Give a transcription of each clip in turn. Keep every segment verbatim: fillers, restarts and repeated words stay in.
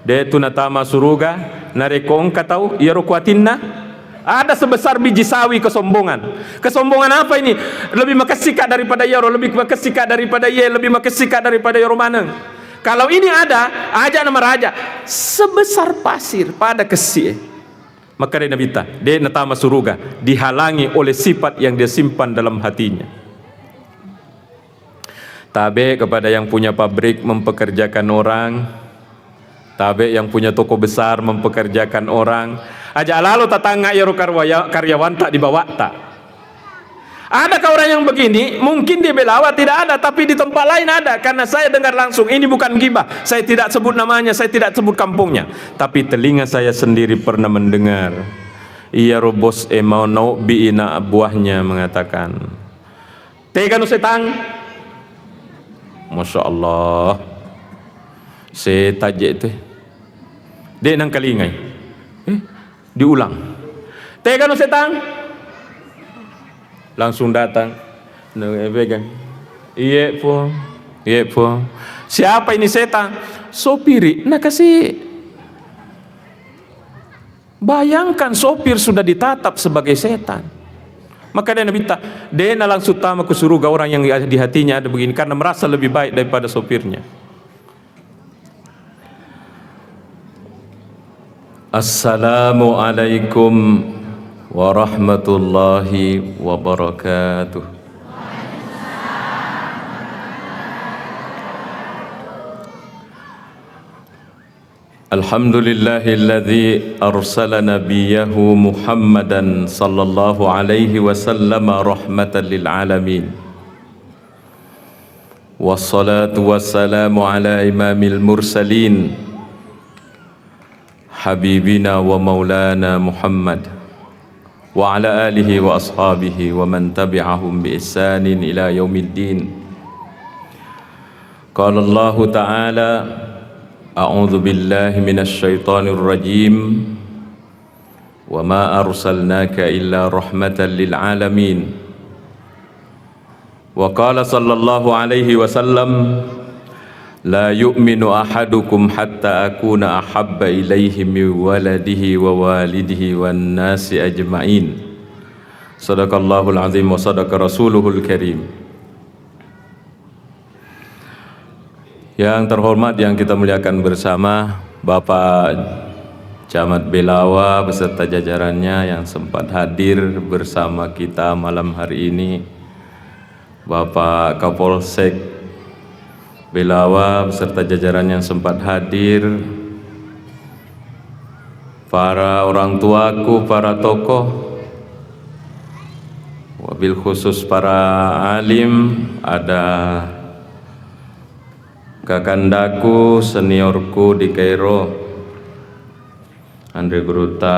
De' tu natama suruga narekko engka tau iyaro kuatinna ada sebesar biji sawi kesombongan. Kesombongan apa ini? Lebih makessika daripada iyaro, lebih makessika daripada iye, lebih makessika daripada iyaro maneng. Kalau ini ada, aja' na maraja' sebesar pasir pada kessie. Maka de' Nabitta, de' natama suruga dihalangi oleh sifat yang dia simpan dalam hatinya. Tabe' kepada yang punya pabrik mempekerjakan orang, tabe' yang punya toko besar mempekerjakan orang. Aja' lalo tatangnga iyaro karwaya-, karyawanta di bawa'ta. Adakah orang yang begini? Mungkin di Belawa tidak ada, tapi di tempat lain ada. Karena saya dengar langsung, ini bukan gibah. Saya tidak sebut namanya, saya tidak sebut kampungnya. Tapi telinga saya sendiri pernah mendengar. Iyaro bos e mau naobbi ina buahnya mengatakan, "Tegano setang?" Masya Allah. Setang je' tu. De' nangkalingai. Eh, diulang. "Tegano setang?" Langsung datang. Nah, eh, pegang. "Iye, Puang. Iye, Puang." "Siapa ini setang?" "Sopiri." Nakasi. Bayangkan, sopir sudah ditatap sebagai setan. Maka de' Nabitta, de' na langsung tama ke suruga orang yang di hatinya ada begini karena merasa lebih baik daripada sopirnya. Assalamualaikum warahmatullahi wabarakatuh. Alhamdulillahilladzi arsala nabiyahu Muhammadan sallallahu alaihi wasallam rahmatan lil alamin. Wassalatu wassalamu ala imamil mursalin, habibina wa maulana Muhammad, wa ala alihi wa ashabihi wa man tabi'ahum bi ihsanin ila yaumiddin. Qala Allahu ta'ala, a'udzu billahi minasy syaithanir rajim. Wa ma arsalnaka illa rahmatan lil alamin. Wa qala sallallahu alaihi wasallam, "La yu'minu ahadukum hatta akuna ahabba ilaihi min waladihi wa walidihi wan nasi ajma'in." Sadaqallahul azim wa sadaqa rasuluhul karim. Yang terhormat, yang kita muliakan bersama, Bapak Camat Belawa beserta jajarannya yang sempat hadir bersama kita malam hari ini, Bapak Kapolsek Belawa beserta jajaran yang sempat hadir, para orang tuaku, para tokoh, wabil khusus para alim, ada kakandaku, seniorku di Kairo, Andre Gurutta,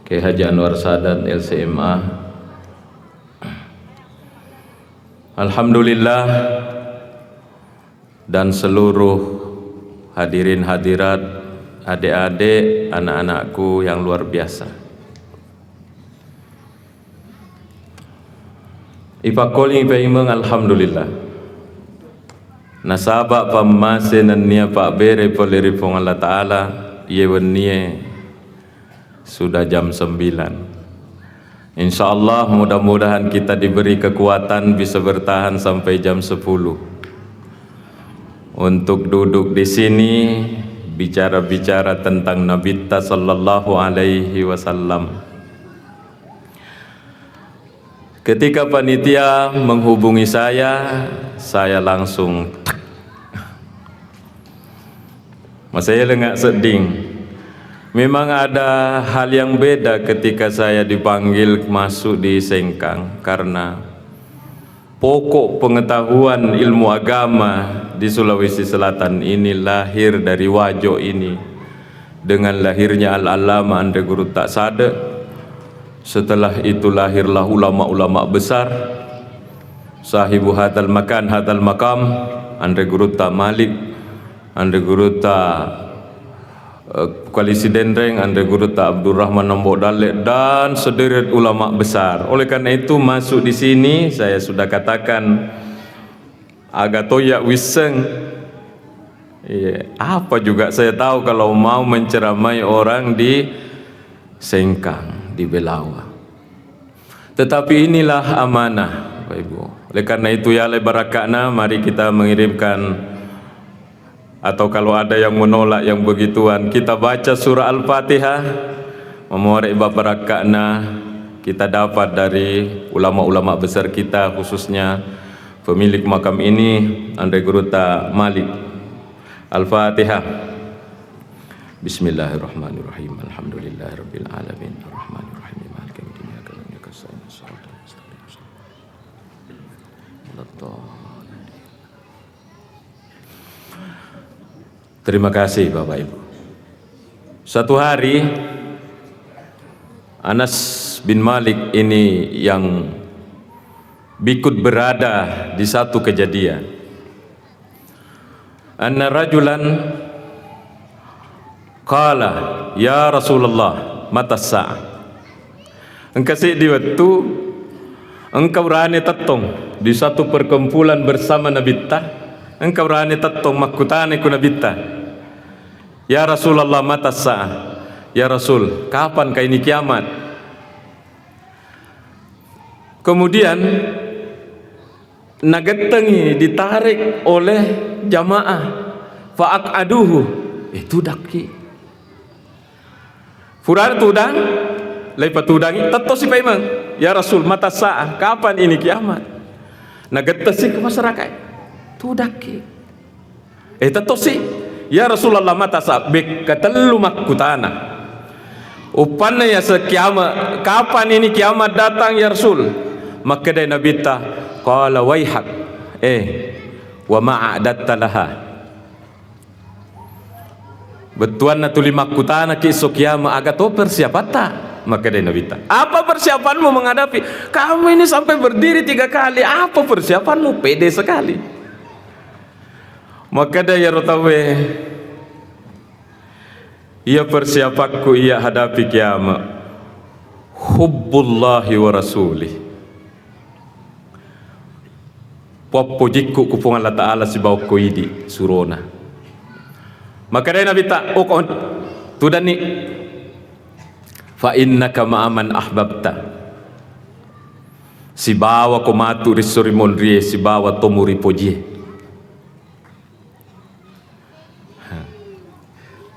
Kiai Haji Anwar Sadat, L C M A. Alhamdulillah, dan seluruh hadirin hadirat, adik-adik, anak-anakku yang luar biasa. Ipakkoling paimeng, alhamdulillah. Nasaba pammase nennia pabbere pole ri Puang Allah Ta'ala, iye wennie sudah jam sembilan. Insya Allah, mudah-mudahan kita diberi kekuatan bisa bertahan sampai jam sepuluh untuk duduk di sini bicara-bicara tentang Nabitta sallallahu alaihi wasallam. Ketika panitia menghubungi saya, saya langsung tak. Masaya lengak sedding. Memang ada hal yang beda ketika saya dipanggil masuk di Sengkang, karena pokok pengetahuan ilmu agama di Sulawesi Selatan ini lahir dari Wajo ini, dengan lahirnya Al-Allamah Anre Gurutta Sade. Setelah itu lahirlah ulama-ulama besar, sahibu hadal makan, hadal makam, Anre Gurutta Malik, Anre Gurutta, eh, Koalisi Denreng, Anre Gurutta Abdurrahman Ambo Dalle, dan sederet ulama besar. Oleh karena itu, masuk di sini, saya sudah katakan, aga toya wisseng, Iya, apa juga saya tahu kalau mau menceramai orang di Sengkang, di Belawa. Tetapi inilah amanah, Bapak Ibu. Oleh karena itu, ya le barakana, mari kita mengirimkan, atau kalau ada yang menolak yang begituan, kita baca surah Al-Fatihah, memorek babarakana kita dapat dari ulama-ulama besar kita, khususnya pemilik makam ini, Anre Guruta Malik. Al-Fatihah. Bismillahirrahmanirrahim. Alhamdulillahirabbil alamin. Arrahmanirrahim. Maliki yaumiddin. Iyyaka na'budu wa iyyaka nasta'in. Shiratal mustaqim. Shiratal ladzina an'amta 'alaihim. Terima kasih, Bapak Ibu. Satu hari, Anas bin Malik ini yang ikut berada di satu kejadian. Anna rajulan qala, "Ya Rasulullah, mata sa'ah?" Engka seddi wettu, engka urane tettong di satu perkumpulan bersama Nabitta, engka urane tettong makkutana ku Nabitta, "Ya Rasulullah, mata sa'ah?" Ya Rasul, kapan ka ini kiamat? Kemudian nagettengi ditarik oleh jamaah, fa aq'aduhu, eh, tudakki. Furana tudang, lai patudangi, tettosi paimeng, "Ya Rasul, mata sa'ah, kapan ini kiamat?" Nagettesi ke masyarakat, tudakki. Eh, tettosi, "Ya Rasulullah, mata sa'ah?" Bekkatellu makkutana. Uppanna ya se kiamat, "Kapan ini kiamat datang, ya Rasul?" Makkedai Nabitta, qala, "Waihak, eh, wa ma a'datta laha?" Bettuanna tuli makkutanaki esso kiamat, "Aga to persiapatta?" Makkedai Nabitta, "Apa persiapanmu menghadapi? Kamu ini sampai berdiri tiga kali, apa persiapanmu?" Pede sekali. Makkeda iyaro tauwe, "Iya persiapakku iya hadapi kiamat, hubbullahi wa rasulih." Poppojikku ku Puang Allah Ta'ala sibawa ko idi surona. Makkedai Nabitta, "Oh, ko tudanni, fa innaka ma'aman ahbabta." Sibawa ko matu risso rimonrie, sibawa to muripojie.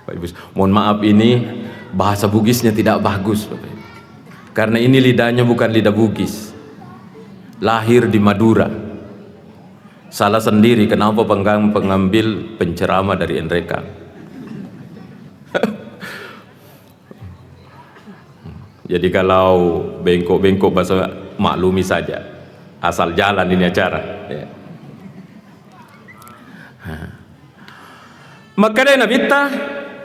Pak Ibu, mohon maaf, ini bahasa Bugisnya tidak bagus, Bapak Ibu. Karena ini lidahnya bukan lidah Bugis. Lahir di Madura. Salah sendiri kenapa penggang-, pengambil penceramah dari Enrekang. Jadi kalau bengkok-bengkok bahasa, maklumi saja. Asal jalan ini acara. Ya. Makkedai Nabitta,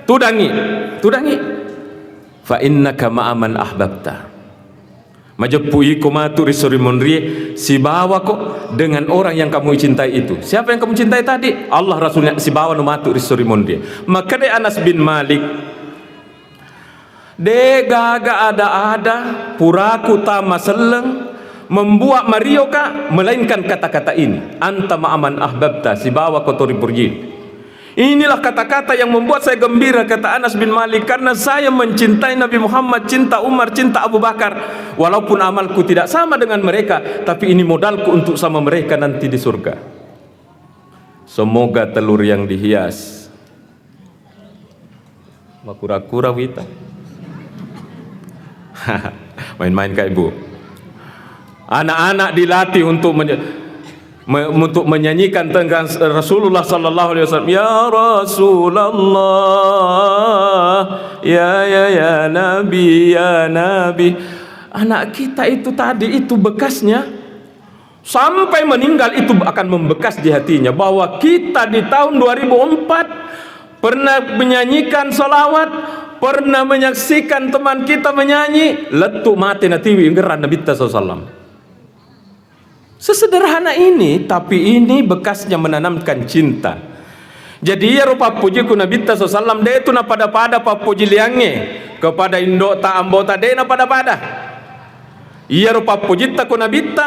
"Tudangi, tudangi. Fa innaka ma'aman ahbabta." Majeppu iko matu ri sori monrie, sibawako dengan orang yang kamu cintai itu. Siapa yang kamu cintai tadi? Allah, Rasulnya, sibawa no matu ri sori monrie. Makkedai Anas bin Malik, "De gaga ada-ada puraku tama selleng membuat marioka, melainkan kata-kata ini, 'Anta ma'aman ahbabta, sibawa kotori purji.'" Inilah kata-kata yang membuat saya gembira, kata Anas bin Malik, karena saya mencintai Nabi Muhammad, cinta Umar, cinta Abu Bakar. Walaupun amalku tidak sama dengan mereka, tapi ini modalku untuk sama mereka nanti di surga. Semoga telur yang dihias Makura-kura wita. Main-main, Kak, Ibu. Anak-anak dilatih untuk menye-, me-, untuk menyanyikan tentang Rasulullah sallallahu alaihi wasallam. "Ya Rasulullah, ya, ya, ya Nabi, ya Nabi." Anak kita itu tadi, itu bekasnya. Sampai meninggal itu akan membekas di hatinya, bahwa kita di tahun dua ribu empat pernah menyanyikan salawat, pernah menyaksikan teman kita menyanyi, lettu mate natiwi ngerang Nabitta sallallahu alaihi wasallam. Sesederhana ini, tapi ini bekasnya menanamkan cinta. Jadi, iyaro pappojiku Nabitta sallallahu alaihi wasallam, de tu napada-pada pappoji liangnge kepada indota, ambota, de napada-pada. Iyaro pappojitta ko Nabitta,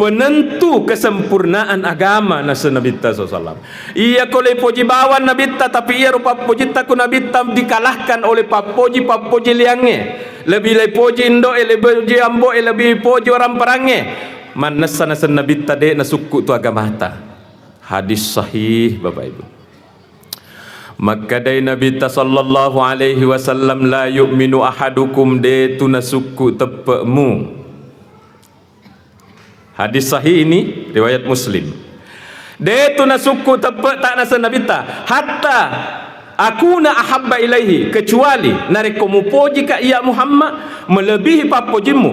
penentu kesempurnaan agama, naseng Nabitta sallallahu alaihi wasallam. Iya ko le poji bawang Nabitta, tapi iyaro pappojitta ku Nabitta dikalahkan oleh pappoji-pappoji liangnge. Lebih le poji indo'e, lebih poji ambo'e, lebih poji waramparangnge. Mannessa naseng Nabitta de' nasukku tu agamata. Hadis sahih, Bapak Ibu. Makkedai Nabitta sallallahu alaihi wasallam, "La yu'minu ahadukum," de' tu nasukku teppe'mu. Hadis sahih ini, riwayat Muslim. De' tu nasukku teppe'ta, naseng Nabitta, "hatta akuna ahabba ilaihi," kecuali narekko mupojika iya Muhammad melebihi pappojimmu,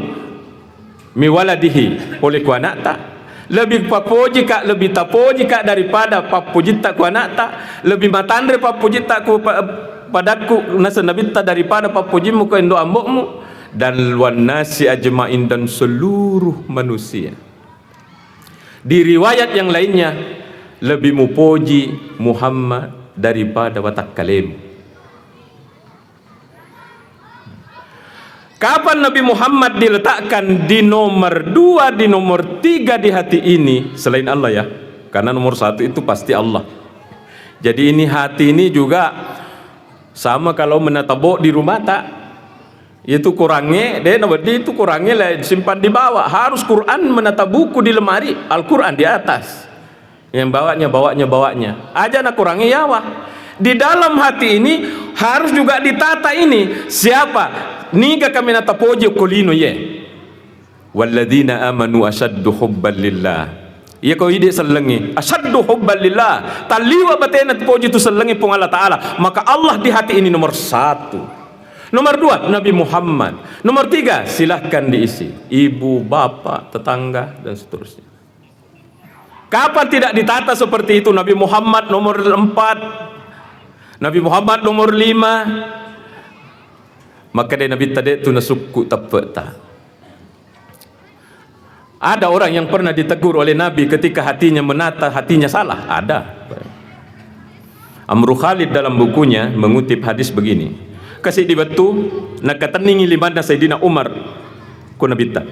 "mi waladihi," pole ku ana'ta, lebih papojika, lebih tapojika daripada pappojitta ku ana'ta, lebih matanre pappojitta ku pa-, padakku, naseng Nabitta, daripada pappojimmu ku endo ambo'mu, dan "wan nasi ajma'in," dan seluruh manusia. Di riwayat yang lainnya, lebih mupoji Muhammad daripada watakkalemu. Kapan Nabi Muhammad diletakkan di nomor dua, di nomor tiga di hati ini selain Allah, ya? Karena nomor satu itu pasti Allah. Jadi ini hati ini juga sama kalau menata bok di rumah, tak? Itu Qurangnge, de' nawedding itu Qurangnge le simpan di bawah. Harus Quran menata buku di lemari, Al-Quran di atas. Yang bawanya, bawanya, bawanya. Aja' na Qurangnge yawa. Di dalam hati ini harus juga ditata ini. Siapa? Niga kami natapoji okko lino ye. "Walladzina amanu asyaddu hubban lillah." Iya ko idi' sellengnge, asyaddu hubban lillah. Talliwa' batena poji tu sellengnge Puang Allah Ta'ala. Maka Allah di hati ini nomor satu. Nomor dua, Nabi Muhammad. Nomor tiga, silahkan diisi. Ibu, bapak, tetangga, dan seterusnya. Kapan tidak ditata seperti itu? Nabi Muhammad nomor empat, Nabi Muhammad nomor lima. Makkedai Nabitta, "De' tu nasukku teppe'ta." Ada orang yang pernah ditegur oleh Nabi ketika hatinya menata, hatinya salah? Ada. Amru Khalid dalam bukunya mengutip hadis begini, kasi' di wettu nakatenningi limanna Sayyidina Umar ku Nabitta.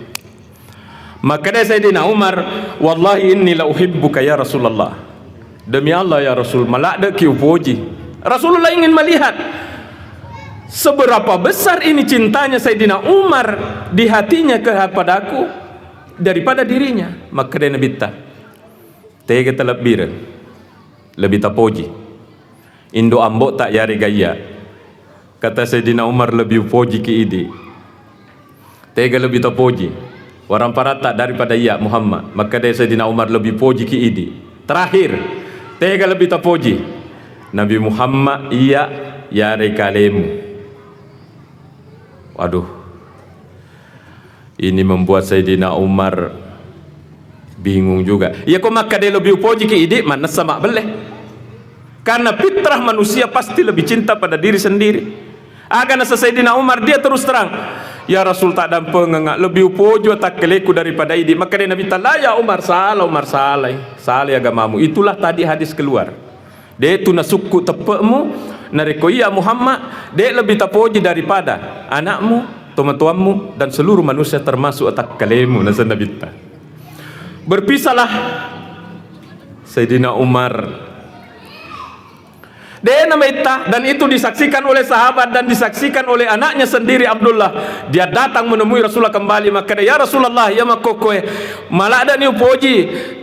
Makkeda Sayyidina Umar, "Wallahi inni la uhibbuka ya Rasulullah." "Demi Allah ya Rasul, maladde'ki upoji." Rasulullah ingin melihat seberapa besar ini cintanya Sayyidina Umar di hatinya kepadaku daripada dirinya. Makkeda Nabitta, "Tega talebbireng, lebih tapoji indo' ambo'ta yarega iyya'." Kata Sayyidina Umar, "Lebih upojiki idi'." "Tega lebih tapoji waramparatta daripada iyya' Muhammad?" Makkeda Sayyidina Umar, "Lebih pojiki idi'." Terakhir, "Tega lebih tapoji, Nabi Muhammad iyya' yarega alemu?" Waduh. Ini membuat Sayyidina Umar bingung juga. Iya ko makkeda lebih upojiki idi', mannessa mabbelle. Karena fitrah manusia pasti lebih cinta pada diri sendiri. Aga nasa Sayyidina Umar, dia terus terang, "Ya Rasul, taddampengeng, lebih upoji watakkaleku daripada idi'." Makkeda Nabitta, "La ya Umar, salah Umar, salai. Salai agamamu." Itulah tadi hadis keluar. De' tu nasukku teppe'mu, narekko iyya' Muhammad, de' lebih tapoji daripada anakmu, tomatoammu, dan seluruh manusia termasuk atakkalemu, naseng Nabitta. Berpisahlah Sayyidina Umar. De' namaitta, dan itu disaksikan oleh sahabat dan disaksikan oleh anaknya sendiri Abdullah. Dia datang menemui Rasulullah kembali, makkeda, "Ya Rasulullah, ya makkokkoe, maladde'ni upoji,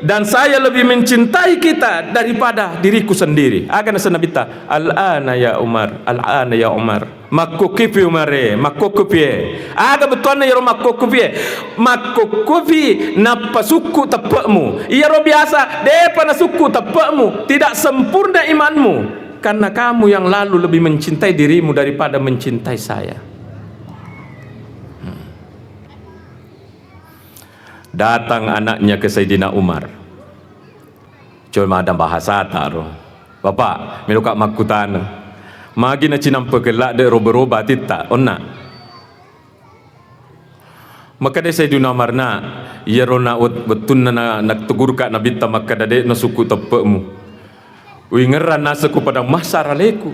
dan saya lebih mencintai kita daripada diriku sendiri." Aga naseng Nabitta, "Al-ana ya Umar, al-ana ya Umar." Makkokkopi Umare, makkokkopie. Aga bettuanna iyaro makkokkopie? Makkokkopi nappa sukku teppe'mu. Iyaro biasa, de'pa nasukku teppe'mu, tidak sempurna imanmu. Karena kamu yang lalu lebih mencintai dirimu daripada mencintai saya. Hmm. Datang anaknya ke Sayyidina Umar. Coba ada bahasata ro. "Bapak, meloka makkutana. Magi nacinampekeng ladde roba-roba atitta, onna?" Makkeda Sayyidina Umar, "Na, iyaro na wet-, wettunna na, nategurka Nabitta makkeda de' nasukku teppe'mu. Uingerrang naseng ko padang mahsyar aleku.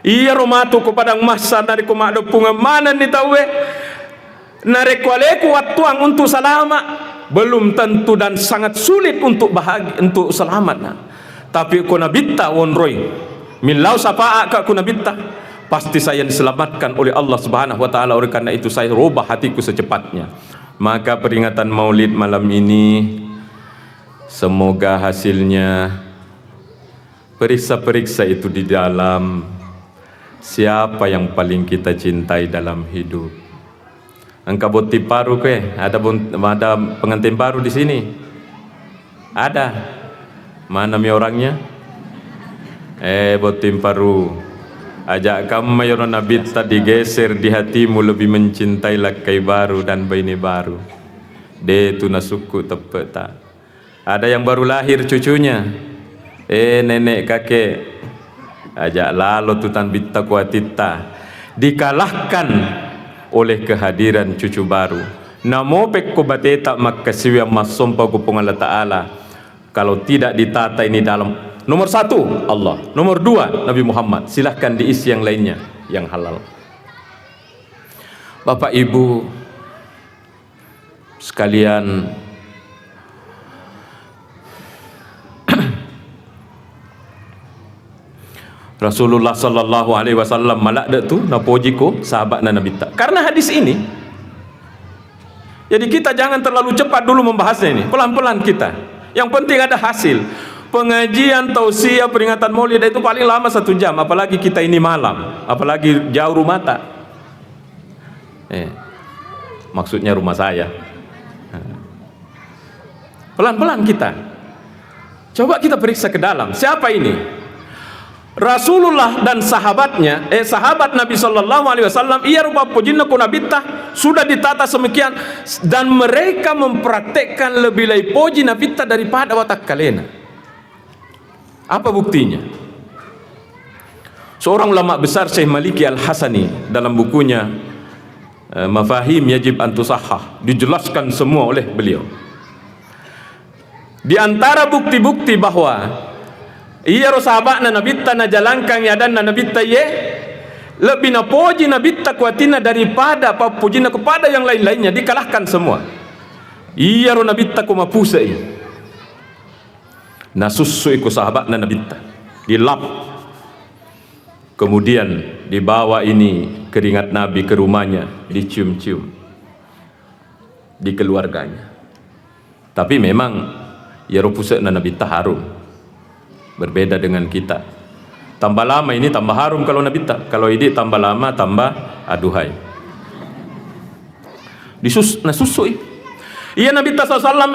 Iyaro matu ko padang mahsyar narekko maddeppungeng manenni tauwe, narekko aleku wattuang untuk salama, Belum tentu dan sangat sulit untuk bahagia, untuk selamat, nah. Tapi ko Nabitta wonroi, millau syafaat ka ku Nabitta, pasti saya diselamatkan oleh Allah Subhanahu wa Ta'ala. Oleh karena itu, saya rubah hatiku secepatnya. Maka peringatan Maulid malam ini, semoga hasilnya periksa-periksa itu di dalam, siapa yang paling kita cintai dalam hidup. Engka botting paru ke? Ada bon-, ada pengantin baru di sini? Ada. Mana mi orangnya? Eh, botting paru. Ajak kamu mayoro Nabitta digeser di hatimu lebih mencintai lakkai baru dan baine baru. De tu nasukku teppeta. Ada yang baru lahir cucunya. Eh, nenek, kakek, ajak lalo tu Nabitta ku atitta. Dikalahkan oleh kehadiran cucu baru. Namo pekko bateta makkasiwiang massompa ku Puang Allah Ta'ala. Kalau tidak ditata ini dalam, nomor satu, Allah. Nomor dua, Nabi Muhammad. Silahkan diisi yang lainnya, yang halal. Bapak Ibu, sekalian, Rasulullah sallallahu alaihi wasallam maladde tu napoji ko sahabatna Nabitta. Karena hadis ini, jadi kita jangan terlalu cepat dulu membahasnya ini. Pelan-pelan kita. Yang penting ada hasil. Pengajian, tausiah, peringatan Maulid itu paling lama satu jam, apalagi kita ini malam, apalagi jauh rumahta. Eh, maksudnya rumah saya. Pelan-pelan kita. Coba kita periksa ke dalam. Siapa ini? Rasulullah dan sahabatnya, eh, sahabat Nabi sallallahu alaihi wasallam, iya rupa pojinna ku Nabitta sudah ditata semikian, dan mereka mempraktekkan lebih lai poji Nabitta daripada watakkalena. Apa buktinya? Seorang ulama besar, Syekh Maliki Al-Hasani, dalam bukunya, eh, Mafahim Yajib an Tusahhah, dijelaskan semua oleh beliau. Di antara bukti-bukti bahwa iyaro sahabatna Nabitta najalangkangi adanna Nabitta iye, lebbi napoji Nabitta kuatinna daripada pappojinna kepada yang lain-lainnya, dikalahkan semua. Iyaro Nabitta ko mapusei. Nasussu'i ko sahabatna Nabitta, dilap. Kemudian dibawa ini keringat Nabi ke rumahnya, dicium-cium di keluarganya. Tapi memang iyaro puse'na Nabitta harum. Berbeda dengan kita. Tambah lama ini tambah harum kalau Nabitta. Kalau idi tambah lama tambah aduhai. Disus-, nasussu'i. Iya Nabitta sallallahu alaihi wasallam,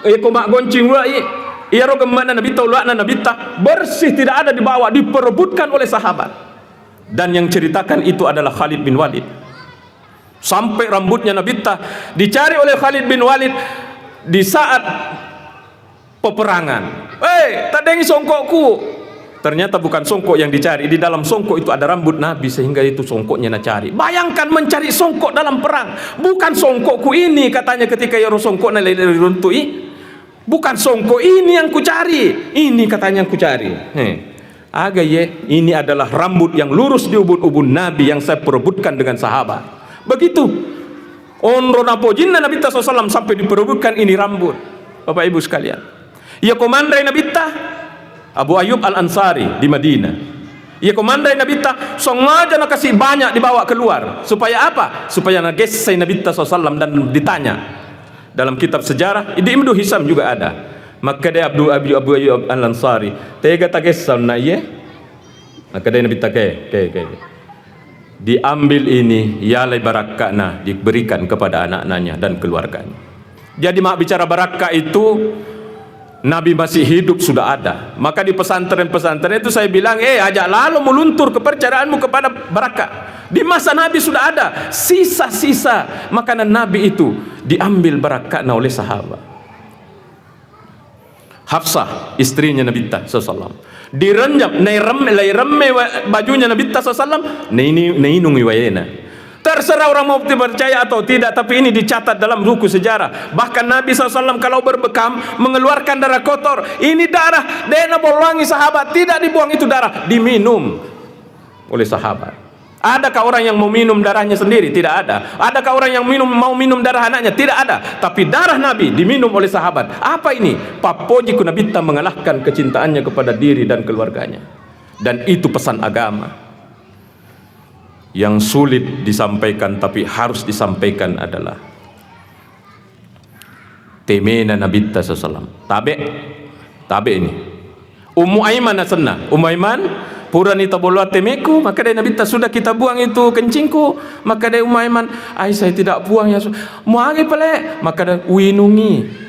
iya ko maggoncing ulua'i, iyaro gemmana Nabitta, ulua'na Nabitta, bersih, tidak ada dibawa, diperebutkan oleh sahabat. Dan yang ceritakan itu adalah Khalid bin Walid. Sampai rambutnya Nabitta dicari oleh Khalid bin Walid di saat peperangan. "Eh, taddengi songkokku." Ternyata bukan songkok yang dicari. Di dalam songkok itu ada rambut Nabi, sehingga itu songkoknya nacari. Bayangkan mencari songkok dalam perang. "Bukan songkokku ini," katanya, ketika iyaro songkokna le-, le-, runtu'i. "Bukan songkok ini yang kucari. Ini," katanya, "yang kucari." He. Aga ye, ini adalah rambut yang lurus di ubun-ubun Nabi yang saya perebutkan dengan sahabat. Begitu. Onro napojinna Nabitta sallallahu alaihi wasallam sampai diperebutkan ini rambut. Bapak Ibu sekalian. Iya ko manre Nabitta, Abu Ayyub Al-Ansari di Madinah. Iya ko manre Nabitta, sengaja nakasi banyak dibawa keluar. Supaya apa? Supaya nagessai Nabitta sallallahu alaihi wasallam dan ditanya. Dalam kitab sejarah, di Ibnu Hisam juga ada. Makkeda Abdu, Abu, Abu Ayyub Al-Ansari, "Tega tagessa na iye?" Makkeda Nabitta, "Ke, ke, ke. Diambil ini, yalai barakka'na diberikan kepada anak-anaknya dan keluarganya." Jadi, mak bicara barakka itu, Nabi masih hidup sudah ada. Maka di pesantren-pesantren itu saya bilang, "Eh, ajak lalo meluntur kepercayaanmu kepada barakka." Di masa Nabi sudah ada sisa-sisa makanan Nabi itu, diambil barakka'na oleh sahabat. Hafsah, istrinya Nabitta sallallahu alaihi wasallam. Direnjam, nairemme, lairemme wa-, bajunya Nabitta sallallahu alaihi wasallam, naini-, nainungi waena. Terserah orang mau percaya atau tidak, tapi ini dicatat dalam buku sejarah. Bahkan Nabi sallallahu alaihi wasallam kalau berbekam, mengeluarkan darah kotor. Ini darah, de' nabolloangi sahabat, tidak dibuang itu darah, diminum oleh sahabat. Adakah orang yang mau minum darahnya sendiri? Tidak ada. Adakah orang yang minum, mau minum darah anaknya? Tidak ada. Tapi darah Nabi diminum oleh sahabat. Apa ini? Pappoji ku Nabitta mengalahkan kecintaannya kepada diri dan keluarganya. Dan itu pesan agama yang sulit disampaikan, tapi harus disampaikan adalah temena Nabitta sallallahu alaihi wasallam. Tabe, tabe ini. Ummu Aiman asenna. Ummu Aiman, purani taboloang temeku, makkedai Nabitta, "Sudah kita buang itu kencingku?" Makkedai Ummu Aiman, "Ai, saya tidak buang ya Rasul." "Muage pale?" Makkeda, "Uinungi."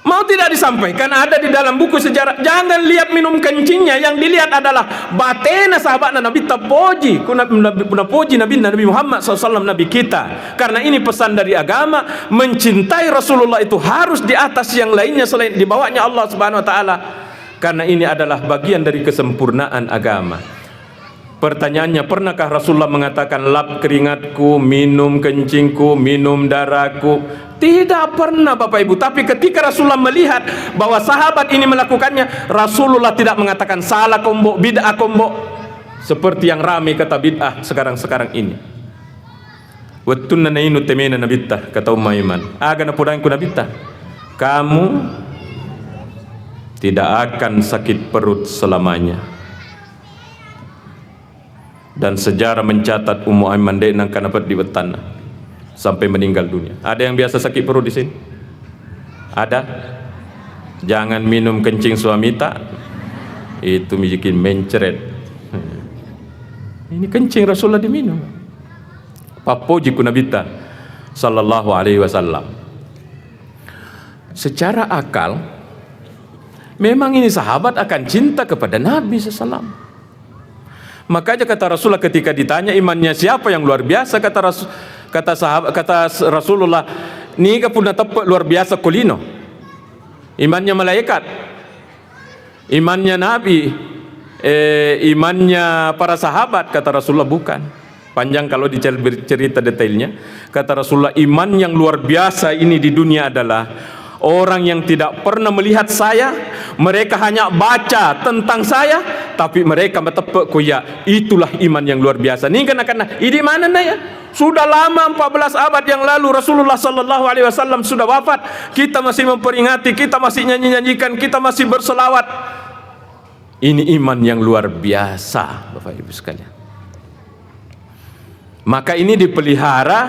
Mau tidak disampaikan, ada di dalam buku sejarah. Jangan lihat minum kencingnya, yang dilihat adalah batena sahabatna Nabitta, poji. Kuna, Nabi, kuna poji Nabi, Nabi Muhammad sallallahu alaihi wasallam, Nabi kita. Karena ini pesan dari agama, mencintai Rasulullah itu harus di atas yang lainnya selain dibawanya Allah Subhanahu wa Ta'ala. Karena ini adalah bagian dari kesempurnaan agama. Pertanyaannya, pernahkah Rasulullah mengatakan, "Lap keringatku, minum kencingku, minum darahku"? Tidak pernah, Bapak Ibu. Tapi ketika Rasulullah melihat bahwa sahabat ini melakukannya, Rasulullah tidak mengatakan, "Salah kombo, bid'ah kombo." Seperti yang ramai kata bid'ah sekarang-sekarang ini. Wettunna nainu temena Nabitta, kata Ummu Aiman. Aga napodangi ku Nabitta? "Kamu tidak akan sakit perut selamanya." Dan sejarah mencatat Ummu Aiman de' nengka napeddi wettanna sampai meninggal dunia. Ada yang biasa sakit perut di sini? Ada? Jangan minum kencing suamita. Itu bikin mencret. Ini kencing Rasulullah diminum. Pappoji ku Nabitta sallallahu alaihi wasallam. Secara akal, memang ini sahabat akan cinta kepada Nabi sallallahu alaihi wasallam. Makanya kata Rasulullah ketika ditanya imannya siapa yang luar biasa, kata Rasul, kata sahabat, kata Rasulullah, "Niga punna teppe luar biasa ko lino? Imannya malaikat?" Imannya Nabi, eh, imannya para sahabat, kata Rasulullah, bukan. Panjang kalau dicer-, bercerita detailnya. Kata Rasulullah, iman yang luar biasa ini di dunia adalah orang yang tidak pernah melihat saya, mereka hanya baca tentang saya, tapi mereka mateppe ko iya, itulah iman yang luar biasa. Ini kan karena, ini mana ya? Sudah lama, empat belas abad yang lalu Rasulullah sallallahu alaihi wasallam sudah wafat, kita masih memperingati, kita masih nyanyi-nyanyikan, kita masih berselawat. Ini iman yang luar biasa, Bapak Ibu sekalian. Maka ini dipelihara,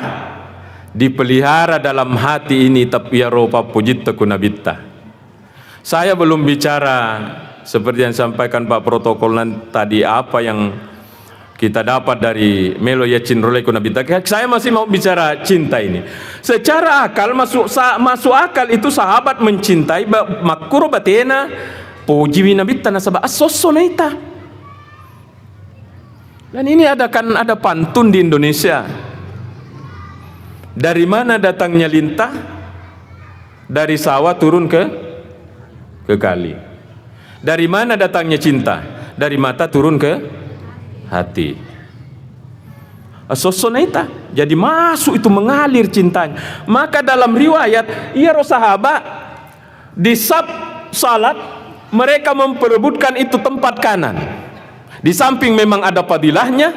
dipelihara dalam hati ini, tapi ya ropa pujitta ku Nabitta. Saya belum bicara seperti yang disampaikan Pak Protokol nan-, tadi, apa yang kita dapat dari melo ya cinrole ku Nabitta. Saya masih mau bicara cinta ini. Secara akal masuk sa-, masuk akal itu sahabat mencintai ba-, makkuro batena pojiwi Nabitta nasaba assosso naita. Dan ini ada, kan ada pantun di Indonesia. Dari mana datangnya lintah? Dari sawah turun ke, ke kali. Dari mana datangnya cinta? Dari mata turun ke hati. Assosso naita. Jadi masuk itu mengalir cintanya. Maka dalam riwayat, iyaro sahabat di saf salat, mereka memperebutkan itu tempat kanan. Di samping memang ada fadilahnya,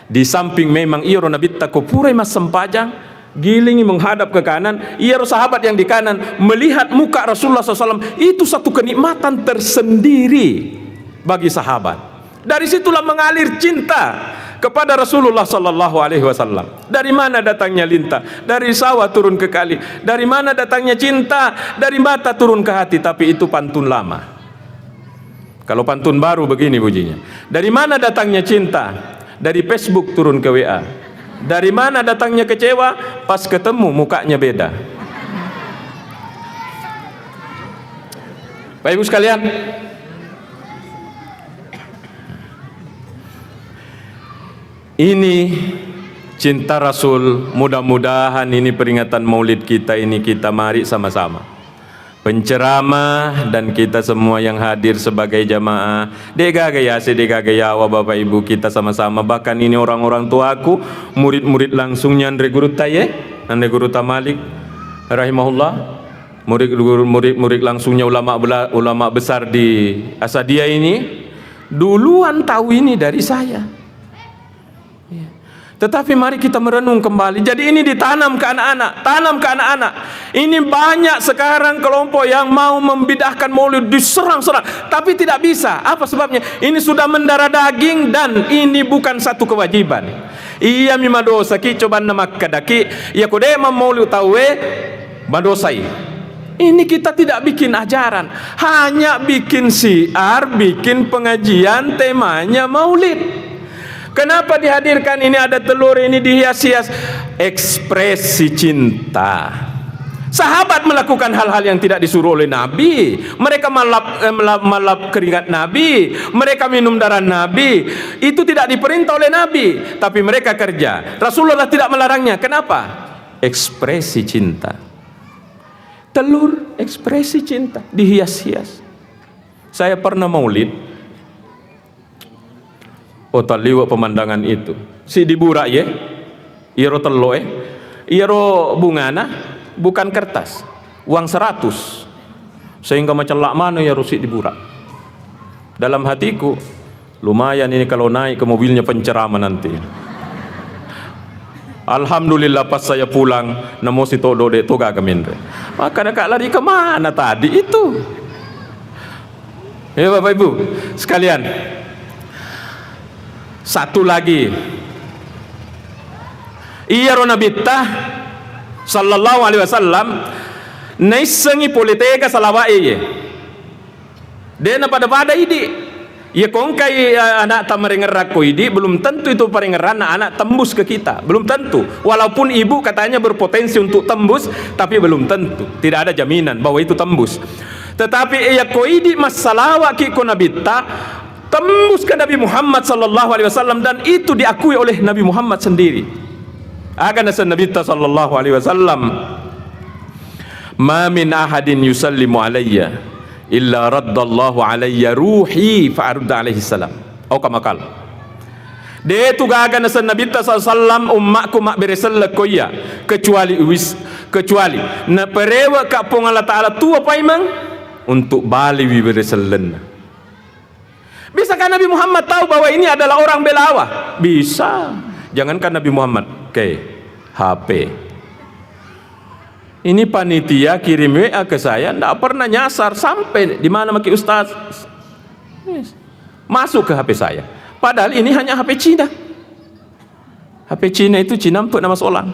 di samping memang iyaro Nabitta ko purai massempajang, gilingi menghadap ke kanan, iyaro sahabat yang di kanan melihat muka Rasulullah sallallahu alaihi wasallam, itu satu kenikmatan tersendiri bagi sahabat. Dari situlah mengalir cinta kepada Rasulullah sallallahu alaihi wasallam. Dari mana datangnya lintah? Dari sawah turun ke kali. Dari mana datangnya cinta? Dari mata turun ke hati. Tapi itu pantun lama. Kalau pantun baru begini bunyinya. Dari mana datangnya cinta? Dari Facebook turun ke W A. Dari mana datangnya kecewa? Pas ketemu mukanya beda. Bapak Ibu sekalian, ini cinta Rasul, mudah-mudahan ini peringatan Maulid kita ini kita mari sama-sama. Penceramah dan kita semua yang hadir sebagai jamaah, de' gaga yase, de' gaga yawa Bapak Ibu, kita sama-sama. Bahkan ini orang-orang tuaku, murid-murid langsungnya Andre Gurutta ye, Andre Gurutta Malik rahimahullah. Murid guru, murid, murid langsungnya ulama bela-, ulama besar di Asadia ini, duluan tahu ini dari saya. Ya. Tetapi mari kita merenung kembali. Jadi ini ditanam ke anak-anak, tanam ke anak-anak. Ini banyak sekarang kelompok yang mau membid'ahkan maulid, diserang-serang. Tapi tidak bisa. Apa sebabnya? Ini sudah mendarah daging dan ini bukan satu kewajiban. Iya mi madosa ki, cobanna makkeda ki, iya ko de' mammaulid tauwe, madosai. Ini kita tidak bikin ajaran, hanya bikin syiar, bikin pengajian, temanya maulid. Kenapa dihadirkan ini, ada telur ini dihias-hias? Ekspresi cinta. Sahabat melakukan hal-hal yang tidak disuruh oleh Nabi. Mereka malap, eh, melap, malap keringat Nabi. Mereka minum darah Nabi. Itu tidak diperintah oleh Nabi, tapi mereka kerja. Rasulullah tidak melarangnya. Kenapa? Ekspresi cinta. Telur, ekspresi cinta, dihias-hias. Saya pernah maulid. Oh, talliwe' pemandangan itu. Siddi bura' ye. Iyaro tello' e. Iyaro bungana bukan kertas. Uang seratus. Sehingga macella' maneng iyaro siddi bura'. Dalam hatiku, lumayan ini kalau naik ke mobilnya penceramah nanti. Alhamdulillah, pas saya pulang, namo sitodo de' to gaga menre. Maka de'ka lari kemana tadi itu? Ya, Bapak Ibu sekalian, satu lagi. Iyaro Nabitta sallallahu alaihi wasallam naissengi pole tega salawa'e ye. De' napada-pada idi'. Iya ko engkai, eh, ana'ta marengerang ko idi', belum tentu itu parengeranna anak tembus ke kita. Belum tentu. Walaupun ibu katanya berpotensi untuk tembus, tapi belum tentu. Tidak ada jaminan bahwa itu tembus. Tetapi iya ko idi' massalawa' ki ko Nabitta, tembus ke Nabi Muhammad sallallahu alaihi wasallam dan itu diakui oleh Nabi Muhammad sendiri. Aga naseng Nabitta sallallahu alaihi wasallam, "Ma min ahadin yusallimu alayya illa raddallahu alayya ruhi fa arudda alaihi salam." Au kama qal. De' tu gaga naseng Nabitta sallallahu alaihi wasallam ummakku mabbere selleng ko iya, kecuali wis-, kecuali naparewe'ka Puang Allah Ta'ala tuo paimeng untuk baliwi bere sellenna. Bisakah Nabi Muhammad tahu bahwa ini adalah orang belawa? Bisa. Jangankan Nabi Muhammad, oke, H P. Ini panitia kirim W A ke saya, ndak pernah nyasar sampai di mana maki ustaz. Yes. Masuk ke H P saya. Padahal ini hanya H P Cina. H P Cina itu Cina empuk nama seorang.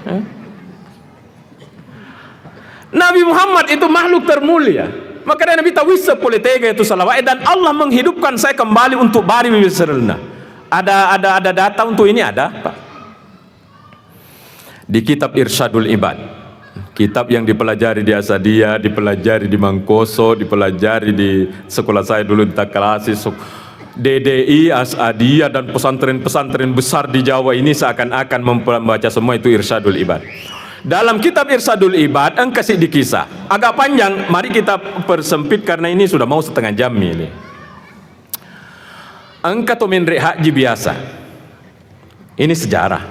Eh? Nabi Muhammad itu makhluk termulia. Maka dari Nabi tawissa pole tega itu salawat dan Allah menghidupkan saya kembali untuk bari wiserna. Ada ada ada data untuk ini ada, Pak. Di kitab Irsyadul Ibad, kitab yang dipelajari di Asadia, dipelajari di Mangkoso, dipelajari di sekolah saya dulu di Takalasi, so-, D D I, Asadia, dan pesantren-pesantren besar di Jawa ini seakan-akan membaca semua itu Irsyadul Ibad. Dalam kitab Irsyadul Ibad, engka siddi kisah. Agak panjang, mari kita persempit karena ini sudah mau setengah jam ini. Engka to menre haji biasa. Ini sejarah.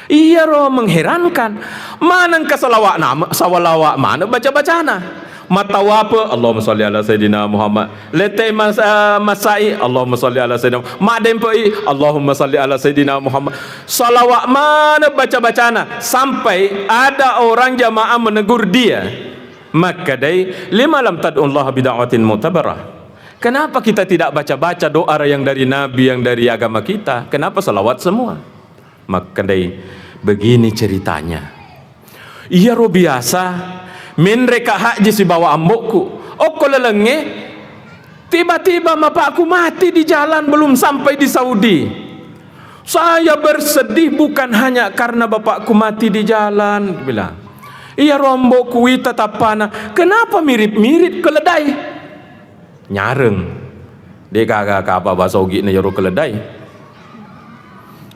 Iyaro mengherankan. Manengka salawat nama, salawat mana baca-bacana. Mattawape, Allahumma salli ala Sayyidina Muhammad. Lete mas-, eh, masai, Allahumma salli ala Sayyidina Muhammad. Madempe'i, Allahumma salli ala Sayyidina Muhammad. Salawat mana baca-bacana. Sampai ada orang jamaah menegur dia. Makkedai, "Lima lam tad'ullaha bida'watin mu'tabarah?" Kenapa kita tidak baca-baca doa yang dari Nabi, yang dari agama kita? Kenapa salawat semua? Makkedai, begini ceritanya. Iyaro biasa menreka haji sibawa ambokku. Okko lalengnge, tiba-tiba bapakku mati di jalan, belum sampai di Saudi. Saya bersedih bukan hanya karena bapakku mati di jalan, bilang. Iyaro ambokku wita tappana, kenapa mirip-mirip keledai? Nyareng. De gaga kapa bahasa Ugi'na iyaro keledai.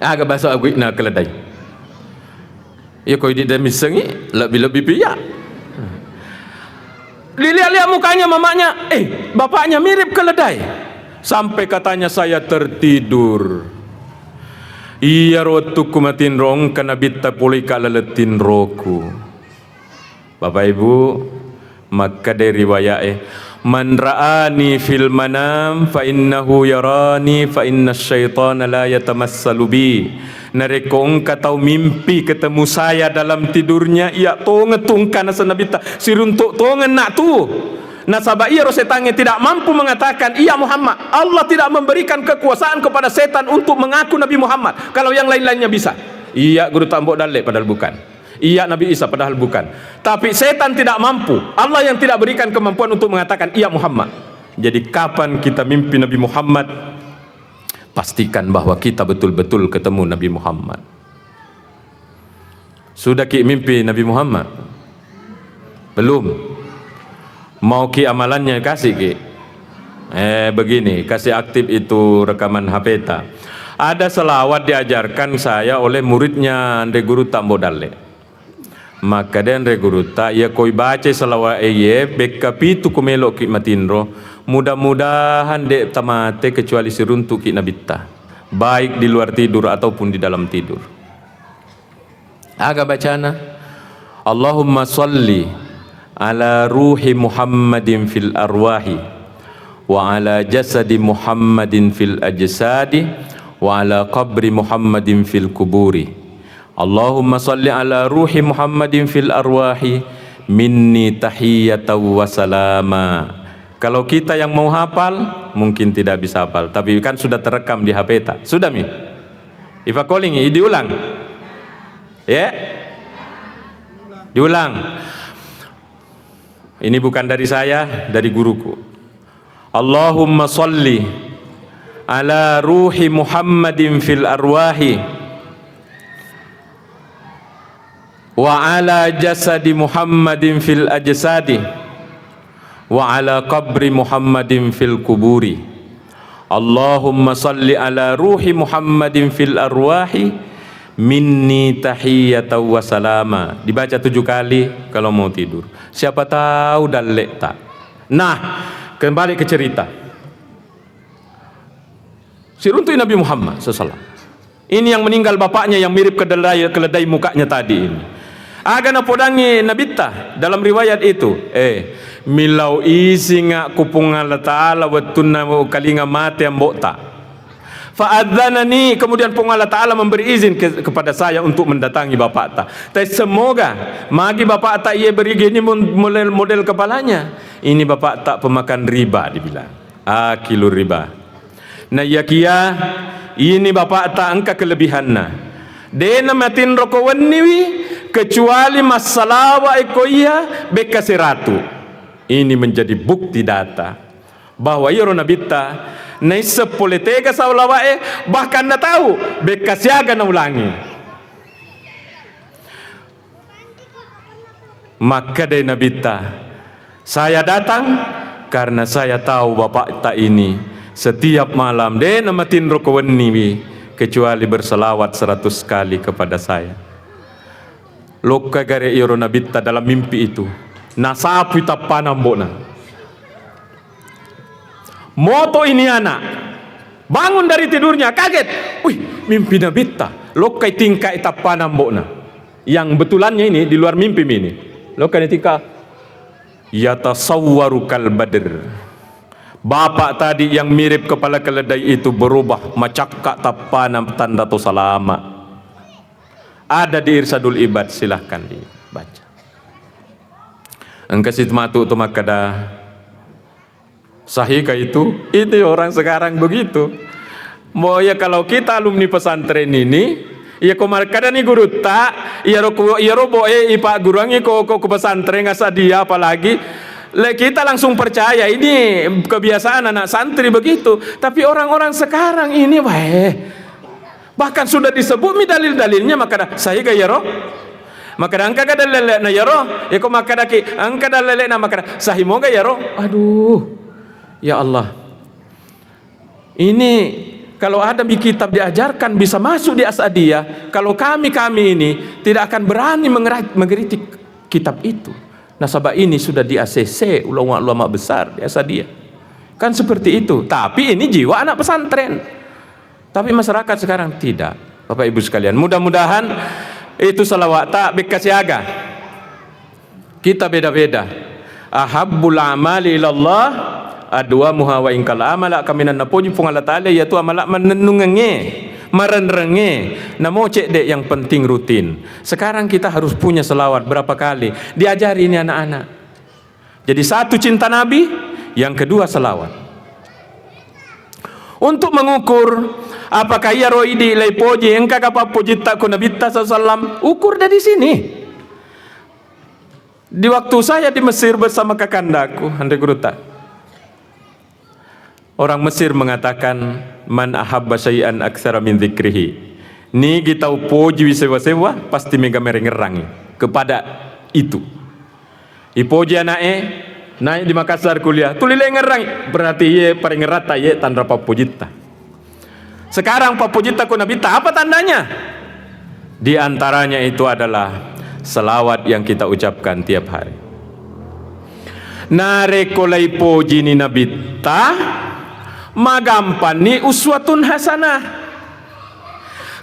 Aga bahasa Ugi'na keledai. Iya ko idi' de missengi, lebbi-lebbi piya. Dilihat-lihat mukanya mamanya, eh, bapaknya mirip keledai. Sampai katanya saya tertidur. Iyaro wettukku matinro engka nabitta polei ka laleng tinroku. Bapak Ibu, makkeda riwaya'e, "Man ra'ani fil manam fa innahu yarani fa inna syaitana la yatamassalu bi." Narekko engka tau mimpi ketemu saya dalam tidurnya, iya tongeng tu engka naseng Nabitta, siruntuk tongeng nak tu. Nasaba iyaro setangnge tidak mampu mengatakan, "Iya Muhammad." Allah tidak memberikan kekuasaan kepada setan untuk mengaku Nabi Muhammad. Kalau yang lain-lainnya bisa. Iya guru tambok dalle, padahal bukan. Iya Nabi Isa, padahal bukan. Tapi setan tidak mampu. Allah yang tidak berikan kemampuan untuk mengatakan, "Iya Muhammad." Jadi kapan kita mimpi Nabi Muhammad, pastikan bahwa kita betul-betul ketemu Nabi Muhammad. Sudah ki mimpi Nabi Muhammad? Belum. Mau ki amalannya, kasih ki. Eh, begini, kasih aktif itu rekaman H P ta. Ada selawat diajarkan saya oleh muridnya Anre Guru Tambo Dalle. Makkeda Anre Gurutta, iya koi baca selawat eye, bekka pitu ko meloki matinro, mudah-mudahan de tamate kecuali siruntuki Nabitta, baik di luar tidur ataupun di dalam tidur. Aga bacana? Allahumma salli ala ruhi Muhammadin fil arwahi, wa ala jasadi Muhammadin fil ajsadi, wa ala qabri Muhammadin fil kuburi. Allahumma salli ala ruhi Muhammadin fil arwahi minni tahiyatan wa salama. Kalau kita yang mau hafal, mungkin tidak bisa hafal, tapi kan sudah terekam di H P ta. Sudah mi? Ifa calling, diulang. Ya? Diulang. Ini bukan dari saya, dari guruku. Allahumma salli ala ruhi Muhammadin fil arwahi, wa ala jasadi Muhammadin fil ajsadi, wa ala qabri Muhammadin fil kuburi. Allahumma salli ala ruhi Muhammadin fil arwahi minni tahiyatan wa salama. Dibaca tujuh kali kalau mau tidur. Siapa tahu dalle'ta. Nah, kembali ke cerita. Siruntu'i Nabi Muhammad sallallahu alaihi wasallam. Ini yang meninggal bapaknya yang mirip kedelai, keledai mukanya tadi ini. Aga napodangi Nabitta dalam riwayat itu, eh, milau isinga ku Puang Allah Ta'ala wettunna kalinga mate ambo'ta. Fa'adzanani, kemudian Puang Allah Ta'ala memberi izin ke-, kepada saya untuk mendatangi bapakta. Tapi semoga magi bapakta iya beri gini mon-, model, model kepalanya. Ini bapakta pemakan riba, dibilang. Akilur riba. Naiyakiya, ini bapakta engka kelebihanna. De'na matinro ko wenniwi, kecuali massalawa iko iya bekka seratu. Ini menjadi bukti data bahwa iyaro Nabitta naisseng pole tega salawa'e, bahkan natau bekka siaga naulangi. Makkedai Nabitta, "Saya datang karena saya tahu bapakta ini setiap malam de'na matinro ko wenniwi kecuali berselawat seratus kali kepada saya." Lokka gare iyaro Nabitta dalam mimpi itu, nasapui tappana ambo'na. Moto ini anak, bangun dari tidurnya, kaget. Wih, mimpi Nabitta. Lokkai tingkai tappana ambo'na. Yang betulannya ini di luar mimpi ini. Lokkai tingka, yatasawwaru kal badr. Bapak tadi yang mirip kepala keledai itu berubah macakka tappana tanda to salama. Ada di Irsadul Ibad, silahkan dibaca. Engka si matu tu makkeda, sahih kah itu? Itu orang sekarang begitu. Mau ya kalau kita alumni pesantren ini, ya ko makkeda ni gurutta, ya ro, ya ro bo, eh, ipa guruangi ko, ko, ko pesantren asal dia apalagi, le kita langsung percaya ini kebiasaan anak santri begitu. Tapi orang-orang sekarang ini, weh, bahkan sudah disebut mi dalil-dalilnya, makkeda, sahih ga iyaro? Makkeda, engka ga dalil-dalilna iyaro? Iko makkedaki, engka dalil-dalilna, makkeda, sahih moga iyaro? Aduh, ya Allah. Ini kalau ada di kitab diajarkan bisa masuk di As'adiyah, kalau kami-kami ini tidak akan berani mengera-, mengkritik kitab itu. Nasaba ini sudah di A C C, ulama-ulama besar di As'adiyah. Kan seperti itu. Tapi ini jiwa anak pesantren. Tapi masyarakat sekarang tidak. Bapak Ibu sekalian, mudah-mudahan itu salawat tak bekka siaga. Kita beda-beda. Ahabbul amali ilallah adwamuha wa ingkal amala, kaminang napoji Puang Allah Ta'ala iyatu amala mannennungengnge, marenrengnge, namo cedde, yang penting rutin. Sekarang kita harus punya selawat berapa kali? Diajari ini anak-anak. Jadi satu cinta Nabi, yang kedua selawat. Untuk mengukur apakah iyaro idi laipoji, engkaga pappojitta ko Nabitta sallallahu alaihi wasallam, ukur dari sini. Di waktu saya di Mesir bersama kakandaku, Andre Guruta, orang Mesir mengatakan, "Man ahabba syai'an aktsara min dzikrihi." Nigi tau pojiwi sewa-sewa, pasti mega merengerangi kepada itu. Ipoji ana'e, naik di Makassar kuliah, tuli lengerangi, berarti iye parengeratta iye tanra pappojitta. Sekarang pappojitta ko Nabitta, apa tandanya? Di antaranya itu adalah selawat yang kita ucapkan tiap hari. Narekko laipojini Nabitta, magampanni uswatun hasanah.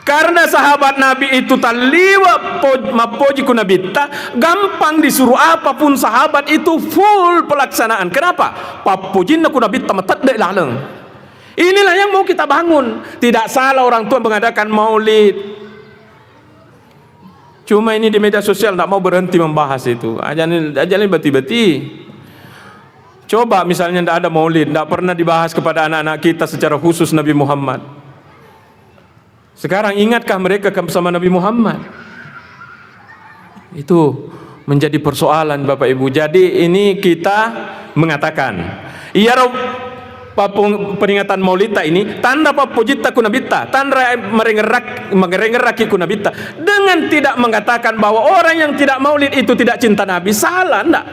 Karena sahabat Nabi itu talliwa po-, mappoji ku Nabitta, gampang disuruh apapun sahabat itu full pelaksanaan. Kenapa? Pappojinna ku Nabitta matedde laleng. Inilah yang mau kita bangun. Tidak salah orang tua mengadakan maulid. Cuma ini di media sosial nggak mau berhenti membahas itu. Ajani, ajani beti-beti. Coba misalnya ndak ada maulid, ndak pernah dibahas kepada anak-anak kita secara khusus Nabi Muhammad. Sekarang ingatkah mereka ke-, sama Nabi Muhammad? Itu menjadi persoalan, Bapak Ibu. Jadi ini kita mengatakan, iyaro papung-, peringatan Maulidta ini, tanra pappojitta ku Nabitta, tanra merengerak-, merengeraki ku Nabitta, dengan tidak mengatakan bahwa orang yang tidak maulid itu tidak cinta Nabi, salah, ndak.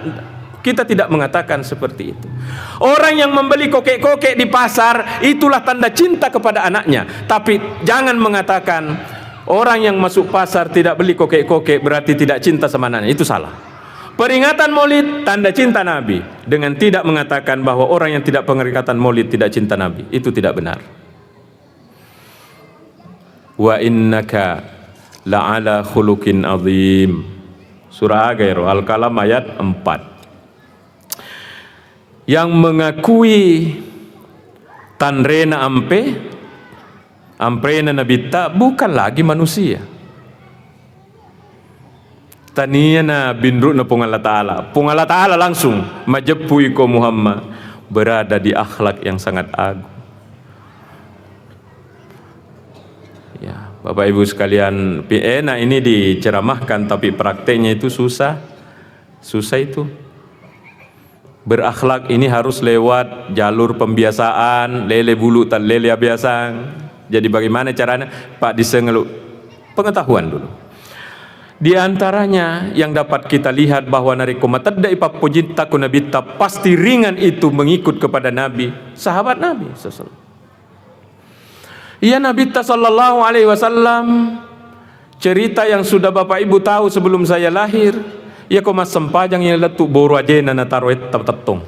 Kita tidak mengatakan seperti itu. Orang yang membeli koke-koke di pasar, itulah tanda cinta kepada anaknya. Tapi jangan mengatakan orang yang masuk pasar tidak beli koke-koke berarti tidak cinta sama anaknya. Itu salah. Peringatan Maulid tanda cinta Nabi. Dengan tidak mengatakan bahwa orang yang tidak peringatan Maulid tidak cinta Nabi. Itu tidak benar. "Wa innaka la'ala khuluqin azim." Surah aga ero? Al-Qalam ayat empat. Yang mengakui tanrena ampe, amprena Nabitta bukan lagi manusia. Tania na binruna Puang Allah Ta'ala. Puang Allah Ta'ala langsung, "Majeppu iko Muhammad berada di akhlak yang sangat agung." Ya, Bapak Ibu sekalian, pi-, enak ini diceramahkan, tapi prakteknya itu susah. Susah itu. Berakhlak ini harus lewat jalur pembiasaan, lele bulu tan lele abiasang. Jadi bagaimana caranya? Pak, disengelu pengetahuan dulu. Di antaranya yang dapat kita lihat bahwa narekko matedde'i pappojitta ku Nabitta, pasti ringan itu mengikut kepada Nabi, sahabat Nabi sallallahu alaihi wasallam. Iya Nabitta sallallahu alaihi wasallam, cerita yang sudah Bapak Ibu tahu sebelum saya lahir, iya ko massempajang iya lettu boru ajena nataro etta tettong.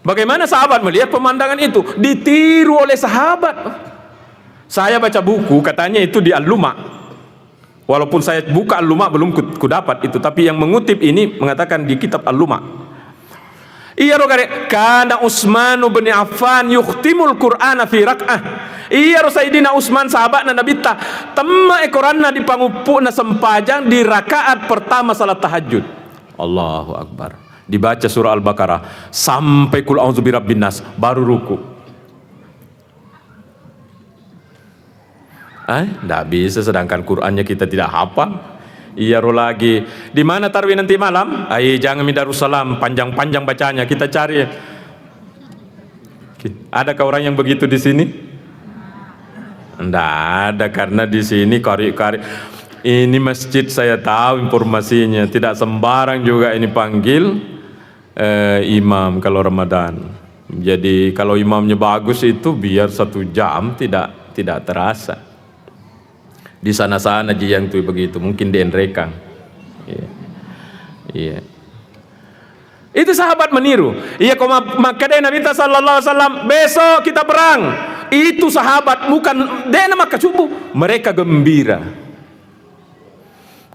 Bagaimana sahabat melihat pemandangan itu? Ditiru oleh sahabat. Saya baca buku, katanya itu di Al-Luma. Walaupun saya buka Al-Luma, belum ku-, kudapat itu, tapi yang mengutip ini mengatakan di kitab Al-Luma. Iyaro gare, "Kana Utsmanu bin Affan yukhtimul Qur'ana fi rak'ah." Iyaro Sayyidina Utsman, sahabatna Nabitta, temme e Koranna di panguppu'na sempajang di rakaat pertama salat tahajud. Allahu Akbar. Dibaca surah Al-Baqarah sampai qul a'udzu birabbin nas, baru ruku. Eh, ndak bisa, sedangkan Qur'annya kita tidak hafal. Iyaro lagi, di mana tarwi nanti malam? Ai, jangan mi Darussalam, panjang-panjang bacanya. Kita cari. Adakah orang yang begitu di sini? Ndak ada, karena di sini kari-kari. Ini masjid saya tahu informasinya, tidak sembarang juga ini panggil eh, imam kalau Ramadan. Jadi kalau imamnya bagus itu biar satu jam tidak, tidak terasa. Di sana-sana ji yang tu begitu, mungkin di Enrekang. Iya. Iya. Itu sahabat meniru. Iya, ko ma-, makkeda Nabi sallallahu alaihi wasallam, "Besok kita perang." Itu sahabat bukan dena makkasubu, mereka gembira.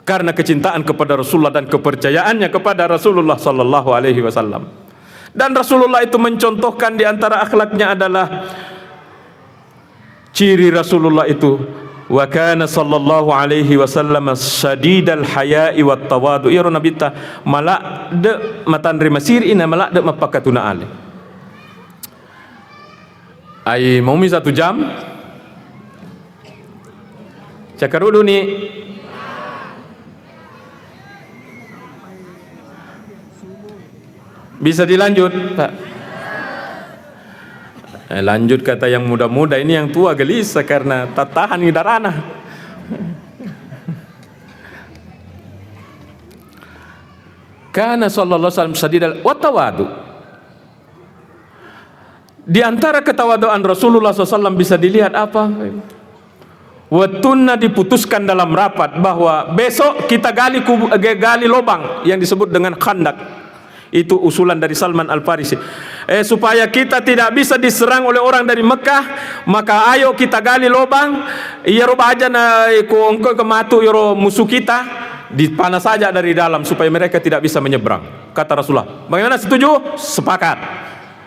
Karena kecintaan kepada Rasulullah dan kepercayaannya kepada Rasulullah sallallahu alaihi wasallam. Dan Rasulullah itu mencontohkan di antara akhlaknya adalah ciri Rasulullah itu, "Wa kana sallallahu alaihi wasallam syadidal haya'i wat tawadu." Iyaro Nabitta maladde matanre masiri na maladde mappakatuna ale. Ai maumi satu jam. Cakkaruduni. Bisa dilanjut, Pak? Eh, lanjut kata yang muda-muda, ini yang tua gelisah karena tak tahan darahna. Kana sallallahu alaihi wasallam sadidal watawadu. Di antara ketawaduan Rasulullah sallallahu alaihi wasallam bisa dilihat apa? Wettunna diputuskan dalam rapat bahwa besok kita gali kubu-, ge-, gali lobang yang disebut dengan khandak. Itu usulan dari Salman Al-Farisi. Eh, supaya kita tidak bisa diserang oleh orang dari Mekah, maka ayo kita gali lobang, iyaro baja na, eh, ko engko ke matu iyaro musuh kita, dipana saja dari dalam supaya mereka tidak bisa menyeberang. Kata Rasulullah, "Bagaimana, setuju?" Sepakat.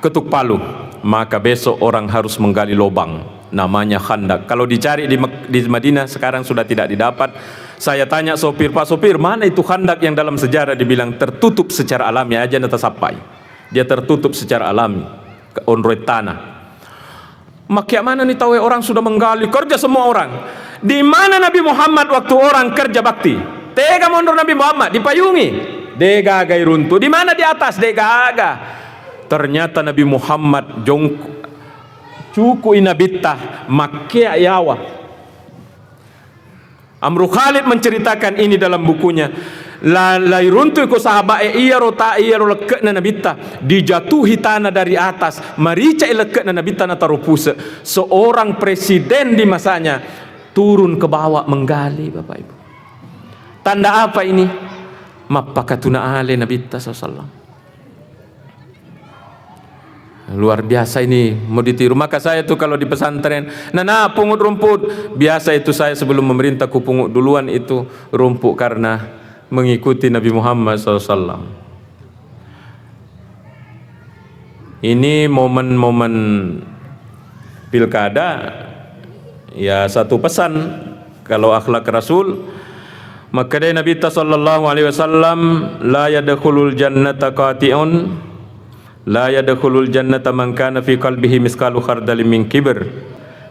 Ketuk palu. Maka besok orang harus menggali lobang, namanya khandak. Kalau dicari di Mek-, di Madinah sekarang sudah tidak didapat. Saya tanya sopir, "Pak sopir, mana itu khandak yang dalam sejarah?" Dibilang tertutup secara alami, aja na tasappai. Dia tertutup secara alami, ke onroi tanah. Makkia manenni tauwe, orang sudah menggali, kerja semua orang. Di mana Nabi Muhammad waktu orang kerja bakti? Tega monro Nabi Muhammad, dipayungi. De gaga iruntu. Di mana, di atas? De gaga. Ternyata Nabi Muhammad jong-, cuku'i Nabitta, makkia yawa. Amru Khalid menceritakan ini dalam bukunya. La, lairuntu iko sahabat e, iyaro ta, iyaro lekke'na Nabitta, dijatuhi tanah dari atas, marica'i lekke'na Nabitta nataro puse. Seorang presiden di masanya turun ke bawah menggali, Bapak Ibu. Tanda apa ini? Mappakatuna ale Nabitta sallallahu alaihi wasallam. Luar biasa ini mau ditiru. Maka saya tuh kalau di pesantren, "Nana, pungut rumput." Biasa itu saya sebelum memerintah ku pungut duluan itu rumput karena mengikuti Nabi Muhammad sallallahu alaihi wasallam. Ini momen-momen pilkada, ya, satu pesan, kalau akhlak Rasul, makkedai Nabitta sallallahu alaihi wasallam, "La yadkhulul jannata qati'un, la yadkhulul jannata man kana fi qalbihi misqalu khardalin min kibr."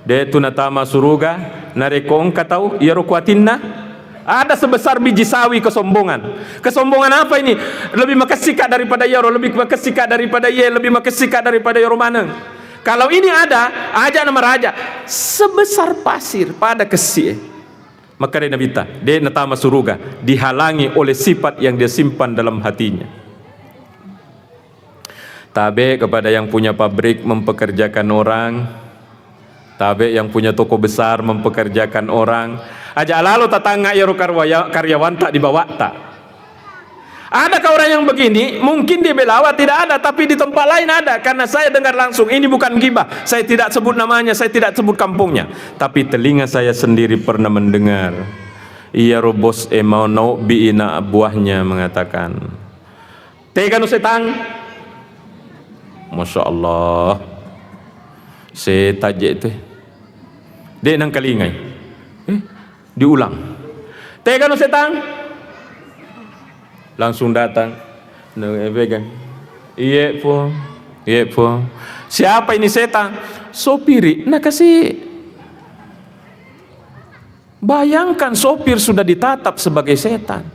De tu natama suruga narekko engka tau iyaro kuatinna ada sebesar biji sawi kesombongan. Kesombongan apa ini? Lebih makessika daripada iyaro, lebih makessika daripada iye, lebih makessika daripada iyaro maneng. Kalau ini ada, aja na maraja. Sebesar pasir pada kessie. Makkedai Nabitta, de natama suruga, dihalangi oleh sifat yang dia simpan dalam hatinya. Tabe kepada yang punya pabrik mempekerjakan orang, tabe yang punya toko besar mempekerjakan orang. Aja lalo tatangnga iyaro karwaya-, karyawanta di bawata. Adakah orang yang begini? Mungkin di Belawa tidak ada, tapi di tempat lain ada. Karena saya dengar langsung, ini bukan gibah. Saya tidak sebut namanya, saya tidak sebut kampungnya. Tapi telinga saya sendiri pernah mendengar. Iyaro bos e mau naobbi ina buahnya mengatakan, "Tegano setang?" Masya Allah. Setang je itu. De nangkalingai. Eh, diulang. "Tegano setang?" Langsung datang. Nang pegang. "Iye, Puang. Iye, Puang." "Siapa ini setang?" "Sopiri." Nakasi. Bayangkan, sopir sudah ditatap sebagai setan.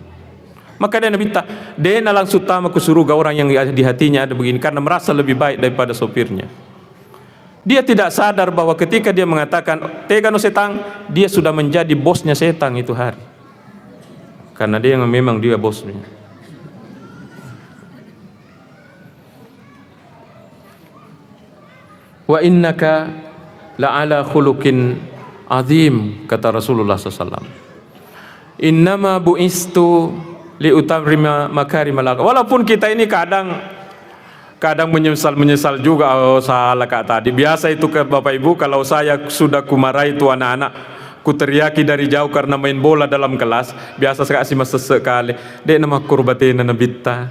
Maka dia Nabitta, "De na langsung tama ke surga orang yang di hatinya ada begini karena merasa lebih baik daripada sopirnya." Dia tidak sadar bahwa ketika dia mengatakan, "Tegano setang," dia sudah menjadi bosnya setang itu hari. Karena dia memang dia bosnya. "Wa innaka la'ala khuluqin azim," kata Rasulullah sallallahu alaihi wasallam. "Innama bu'istu liutammima makarimal akhlak." Walaupun kita ini kadang, kadang menyesal-menyesal juga, "Oh, salah Kak tadi." Biasa itu ke Bapak Ibu, kalau saya sudah kumarahi itu anak-anak, Kuteriaki dari jauh karena main bola dalam kelas, biasa sekali masesse kale. Dek namakkoro batena Nabitta.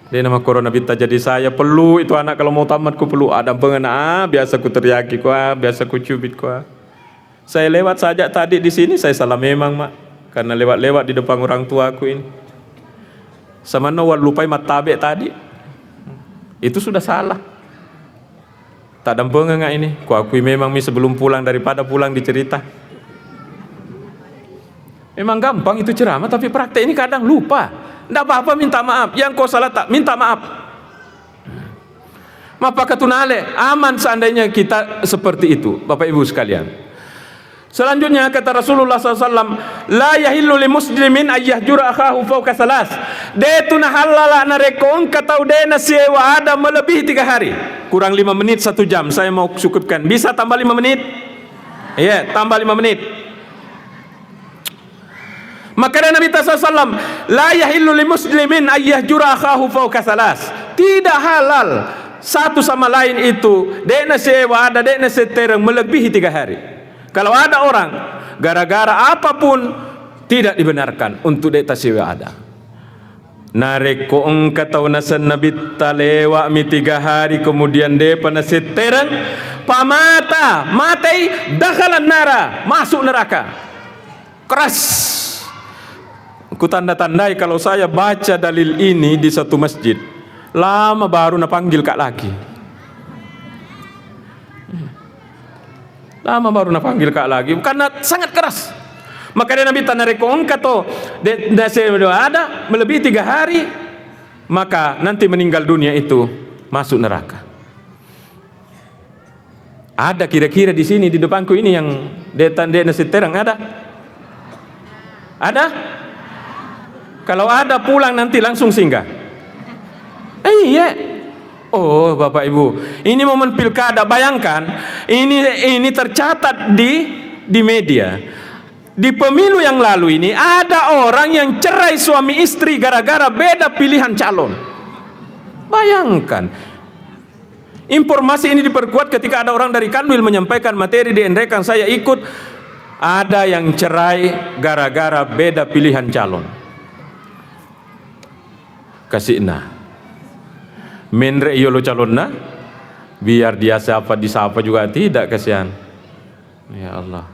Dek namakkoro Nabitta, jadi saya pellu itu anak kalau mau tamat ku pellu. Ada pengena, ah, biasa kuteriaki kua, biasa kucubit kua. Saya lewat saja tadi di sini, saya salah memang, Mak. Karena lewat-lewat di depan orang tuaku ini. Samanna wallupai mattabe tadi. Itu sudah salah. Tak dampengeng ini. Kuakui memang mi sebelum pulang daripada pulang dicerita. Memang gampang itu ceramah, tapi praktek ini kadang lupa. Ndak apa-apa minta maaf. Yang kau salah tak minta maaf. Mapakatunale, aman seandainya kita seperti itu, Bapak Ibu sekalian. Selanjutnya kata Rasulullah sallallahu alaihi wasallam, "La yahillu li muslimin ayyahjura akhahu fauqa salas." De tu nahallala narekko engka tau de nasiewa ada melebihi tiga hari. Kurang lima menit, satu jam. Saya mau cukupkan. Bisa tambah lima menit? Iya, tambah lima menit. Makanya Nabi sallallahu alaihi wasallam, "La yahillu li muslimin ayyahjura akhahu fauqa salas." Tidak halal satu sama lain itu, de nasiewa ada, de nasettereng melebihi tiga hari. Kalau ada orang, gara-gara apapun, tidak dibenarkan untuk de tasiewa ada. Narekko engka tau nasenna bitta lewa'mi tiga hari, kemudian depa nasettereng, pamata, matei, dakhalan nara, masuk neraka. Keras. Kutanda-tandai kalau saya baca dalil ini di satu masjid, lama baru napanggil kak lagi. Lama baru napanggil kak lagi karena sangat keras. Maka dia Nabi tanarekko engka to de, de, ada melebihi tiga hari, maka nanti meninggal dunia itu masuk neraka. Ada kira-kira di sini, di depanku ini, yang de, de nasittereng? Ada? Ada? Kalau ada, pulang nanti langsung singgah. Eh, iya. Oh, Bapak Ibu, ini momen pilkada. Bayangkan, ini ini tercatat di di media. Di pemilu yang lalu ini, ada orang yang cerai suami istri gara-gara beda pilihan calon. Bayangkan. Informasi ini diperkuat ketika ada orang dari Kanwil menyampaikan materi di Enrekang, saya ikut, ada yang cerai gara-gara beda pilihan calon. Kasi'na. Menre yolo calonna, biar dia siapa disapa juga tidak, kasihan. Ya Allah.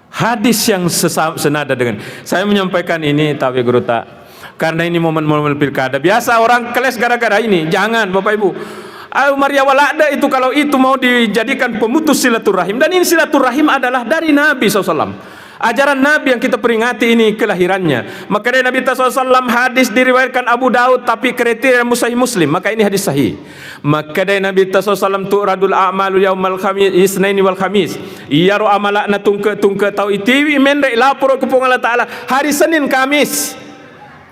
Hadis yang sesa-, senada dengan, saya menyampaikan ini, tapi guru tak, karena ini momen-momen pilkada. Biasa orang keles gara-gara ini. Jangan, Bapak Ibu. Ayo, Maria Walada itu, kalau itu mau dijadikan pemutus silaturahim. Dan ini silaturahim adalah dari Nabi sallallahu alaihi wasallam. Ajaran Nabi yang kita peringati ini kelahirannya. Maka dari Nabi sallallahu alaihi wasallam, hadis diriwayatkan Abu Daud, tapi kriteria Sahih Muslim. Maka ini hadis sahih. Maka dari Nabi sallallahu alaihi wasallam, "Tu'radul a'malu yaumal khamis, isnaini wal khamis." Iyaro amala'na tungke-tungke tau itiwi menre laporo ku Puang Allah Ta'ala hari Senin Kamis.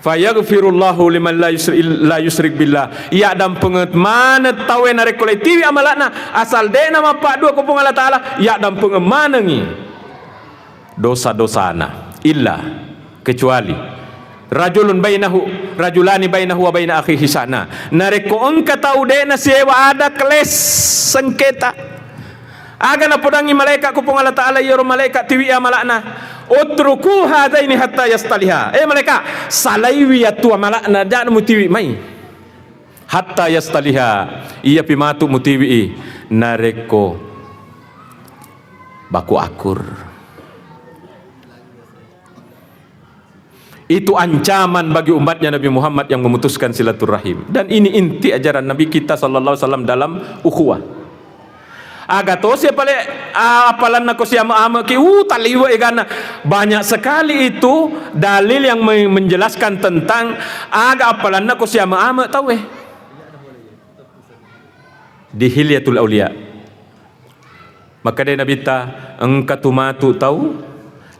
Fayaghfirullahu liman la yusri-, la yusyrik billah. Iya dampengeng maneng tauwe narekko le tiwi amala'na, asal de'na mappaddua ku Puang Allah Ta'ala, iya dampengeng manengi dosa-dosana. Illa, kecuali, rajulun bainahu, rajulani bainahu wa baina akhihi sana. Narekko engka tau de'na siewa ada keles sengketa, aga napodangngi malaeka ku Puang Allah Ta'ala, iyaro malaeka tiwi amala'na, "Utruku hadaini hatta yastaliha." Eh, malaeka, salaiwi iyatu amala'na, ja'na mutiwi mai. Hatta yastaliha, iyapi matu mutiwi narekko baku akur. Itu ancaman bagi umatnya Nabi Muhammad yang memutuskan silaturahim. Dan ini inti ajaran Nabi kita sallallahu alaihi wasallam dalam ukhuwah. Aga tosi pale, ah, apalanna ko siame-ameki, uh, taliwe egana. Banyak sekali itu dalil yang me-, menjelaskan tentang aga apalanna ko siame-ame tauwe. Di Hilyatul Aulia. Makkedai Nabitta, engka tu matu tau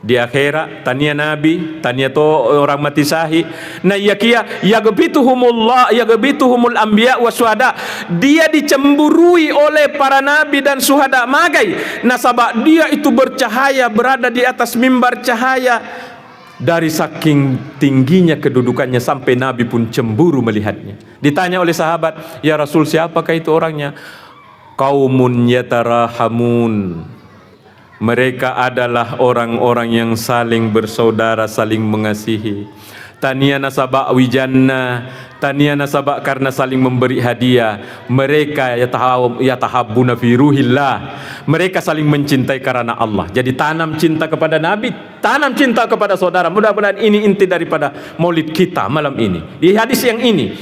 di akhera, tania nabi, tania to orang mati syahid. Na iyakia, yaghbituhumullah, yaghbituhumul anbiya wa syuhada. Dia dicemburui oleh para nabi dan syuhada. Magai? Nasaba dia itu bercahaya, berada di atas mimbar cahaya. Dari saking tingginya kedudukannya sampai Nabi pun cemburu melihatnya. Ditanya oleh sahabat, "Ya Rasul, siapakah itu orangnya?" "Qaumun yatarahamun." Mereka adalah orang-orang yang saling bersaudara, saling mengasihi. Tania nasaba wijanna, tania nasaba karena saling memberi hadiah. Mereka yatahaw-, yatahabbuna fi ruhillah. Mereka saling mencintai karena Allah. Jadi tanam cinta kepada Nabi, tanam cinta kepada saudara. Mudah-mudahan ini inti daripada maulid kita malam ini. Di hadis yang ini,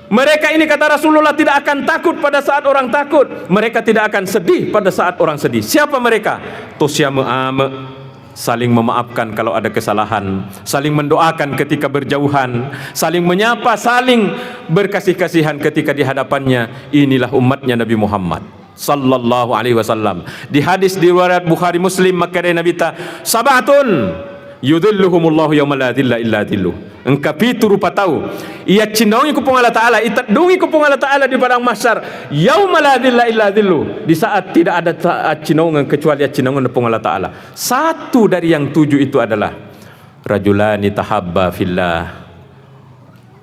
mereka ini, kata Rasulullah, tidak akan takut pada saat orang takut. Mereka tidak akan sedih pada saat orang sedih. Siapa mereka? Tosia meame, saling memaafkan kalau ada kesalahan, saling mendoakan ketika berjauhan, saling menyapa, saling berkasih-kasihan ketika di hadapannya. Inilah umatnya Nabi Muhammad sallallahu alaihi wasallam. Di hadis di riwayat Bukhari Muslim, makkeda Nabi ta, "Sabatun yudhilluhumullahu yauma la dhilla illa dhilluh." Engka pitu rupa tau iyaccinnaungi ku Puang Allah Ta'ala, iteddungi ku Puang Allah Ta'ala di padang mahsyar, yauma la dhilla illa dhilluh, di saat tidak ada ta-, accinaungeng kecuali accinaungeng Puang Allah Ta'ala. Satu dari yang tujuh itu adalah rajulani tahabba fillah,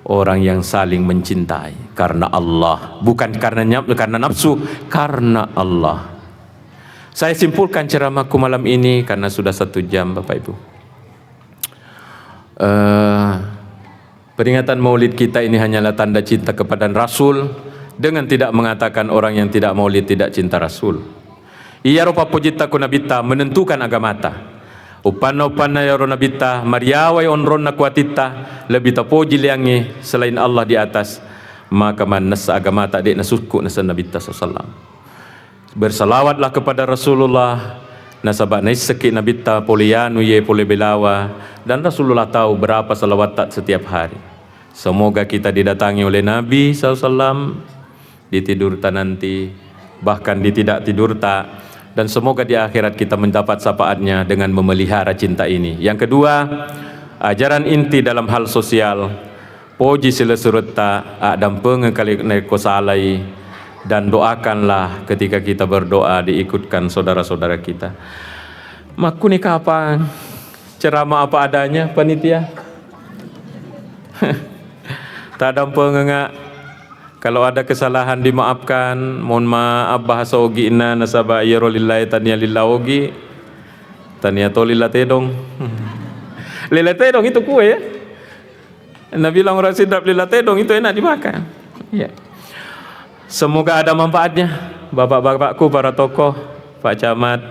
orang yang saling mencintai karena Allah, bukan karena nyap-, karena nafsu, karena Allah. Saya simpulkan ceramahku malam ini karena sudah satu jam, Bapak Ibu. Eh, peringatan Maulid kita ini hanyalah tanda cinta kepada Rasul, dengan tidak mengatakan orang yang tidak Maulid tidak cinta Rasul. Iyaro pappojitta ku Nabitta menentukan agamata. Uppanna-uppanna iyaro Nabitta, mariawai onronna ku atitta, lebih tapoji liangnge selain Allah di atas, maka mannessa agamata de' nasukku, naseng Nabitta sallallahu alaihi wasallam. Bersalawatlah kepada Rasulullah, nasaba naisseki Nabitta pole yanu ye pole belawa, dan Rasulullah tahu berapa salawatta setiap hari. Semoga kita didatangi oleh Nabi sallallahu alaihi wasallam di tidurta nanti, bahkan di tidak tidurta, dan semoga di akhirat kita mendapat syafaatnya dengan memelihara cinta ini. Yang kedua, ajaran inti dalam hal sosial, poji silessuretta, addampengeng kale narekko salai, dan doakanlah ketika kita berdoa diikutkan saudara-saudara kita. Makkuni kapang ceramah apa adanya, panitia? Taddampengeng, kalau ada kesalahan dimaafkan, mohon maaf bahasa Ogi'na, nasaba iyaro lillae tania lilla Ogi, tania to lilla tedong. Lilla tedong itu kue, ya. Nabilang orang Sidrap lilla tedong itu enak dimakan. Ya. Semoga ada manfaatnya, bapak-bapakku, para tokoh, Pak Camat.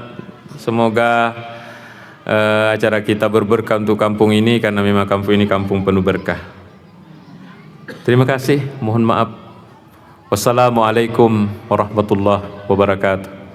Semoga, eh, acara kita berberkah untuk kampung ini, karena memang kampung ini kampung penuh berkah. Terima kasih, mohon maaf. Wassalamualaikum warahmatullahi wabarakatuh.